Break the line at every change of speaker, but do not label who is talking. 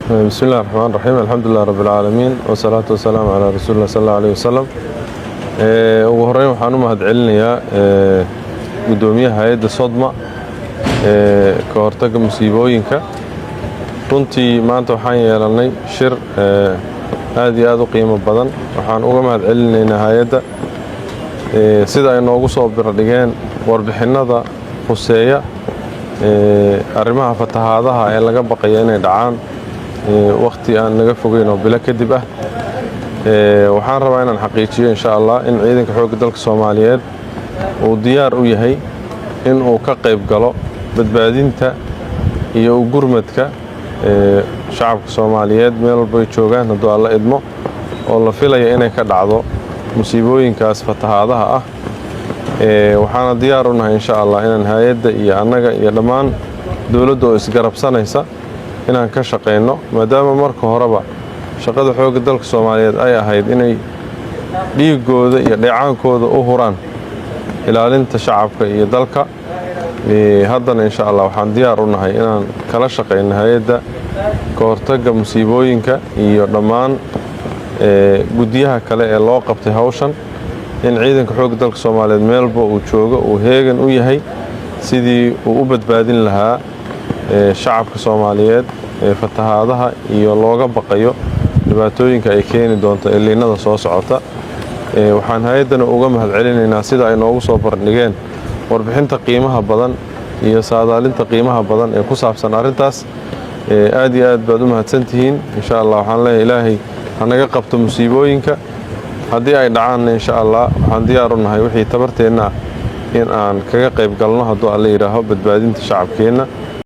Bismi illahi raxmaan raxiim, alxamdulilah rabbi alcaalamiin, wasalaatu wasalaamu calaa rasuuli llah sal alla aleyh wasalam. Ugu horreyn waxaan u mahad celinayaa guddoomiyaha hay-adda SODMA ee ka hortagga musiibooyinka. Runtii maanta waxaan yeelannay shir aad iyo aad u qiimo badan. Waxaan uga mahad celinaynaa hay-adda sida ay noogu soo birodhigeen warbixinnada khuseeya arrimaha fatahaadaha ee laga baqaya inay dhacaan wakhti aan naga fogeyn oo bilo kadib ah. Waxaan rabaa inaan xaqiijiyo, insha Allah, in Ciidanka Xoogga Dalka Soomaaliyeed uu diyaar u yahay in uu ka qayb galo badbaadinta iyo u gurmadka shacabka Soomaaliyeed meel walbay joogaan, hadduu Alla idmo, oo la filaya inay ka dhacdo musiibooyinkaas fatahaadaha ah. Waxaana diyaar u nahay, insha Allah, inaan hay-adda iyo annaga iyo dhammaan dowladda oo isgarabsanaysa inaan ka shaqayno, maadaama marka horeba shaqada Xoogga Dalka Soomaaliyeed ay ahayd inay dhiigooda iyo dheecaankooda u huraan ilaalinta shacabka iyo dalka. Haddana, insha Allah, waxaan diyaar u nahay inaan kala shaqayno hay-adda ka hortagga musiibooyinka iyo dhammaan guddiyaha kale ee loo qabtay hawshan in Ciidanka Xoogga Dalka Soomaaliyeed meelba uu joogo uu heegan u yahay sidii uu u badbaadin lahaa shacabka Soomaaliyeed ee fatahaadaha iyo looga baqayo dhibaatooyinka ay keeni doonto El Niñada soo socota. Waxaan hay-addana uga mahad celinaynaa sida ay noogu soo bandhigeen warbixinta qiimaha badan iyo saadaalinta qiimaha badan ee ku saabsan arrintaas. Aad iyo aad baad u mahadsantihiin. Insha Allah, waxaan leeyahay Ilaahay hanaga qabto musiibooyinka. Haddii ay dhacaanna, insha Allah, waxaan diyaar u nahay wixii tabarteenna ah in aan kaga qayb galno, hadduu Alla yidhaaho, badbaadinta shacabkeenna.